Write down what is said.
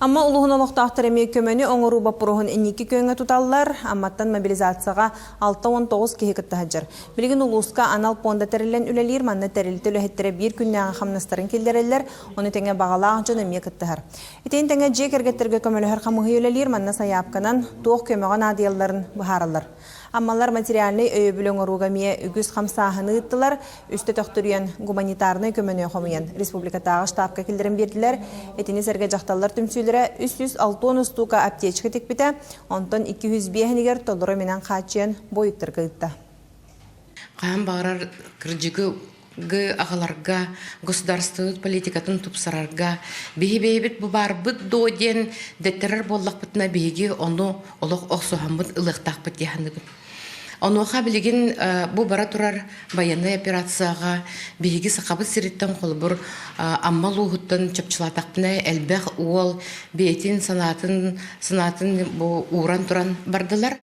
Амма улууһун олохтоохторо эмиэ көмөнү оҥоруу боппуруоһун инники күөҥҥэ туталлар. Амматтан мобилизацияҕа 69 киһи кытта сылдьар. Билигин улууска анал пуонда тэриллэн үлэлиир, манна тэрилтэ үлэһиттэрэ биир күннээҕи хамнастарын киллэрэллэр, ону тэҥэ баҕалаах дьон эмиэ кыттыһар. Итини тэҥэ дьиэ кэргэттэргэ көмөлөһөр хамыыһыйа үлэлиир, манна сайаапканан туох көмөҕө наадыйалларын быһаараллар. Аммалар материальнай өйөбүл оҥорууга эмиэ үгүс хамсааһыны ыыттылар, үстэ төхтүрүйэн гуманитарнай көмөнү хомуйан республикатааҕы штабка киллэрэн биэрдилэр. Итини сэргэ дьахталлар түмсүүлэрэ 360 устуука аптечка тикпитэ, онтон 205-инигэр толору эминэн хааччыйан буойуттарга ыытта. Хаһан баҕарар кырдьыгы аҕаларга, государственный политикатын тупсарарга, биһи бэйэбит бу баарбыт дуо диэн дэттэрэр буоллахпытына биһиги ону олох охсуһаммыт ылыахтаахпыт дии саныыбын. Онуоха билигин бу бара турар байыаннай операцияҕа биһиги Сахабыт сириттэн холобур Амма улууһуттан чопчулаатахпына элбэх уол бэйэтин санаатын санаатын бу ууран туран бардылар.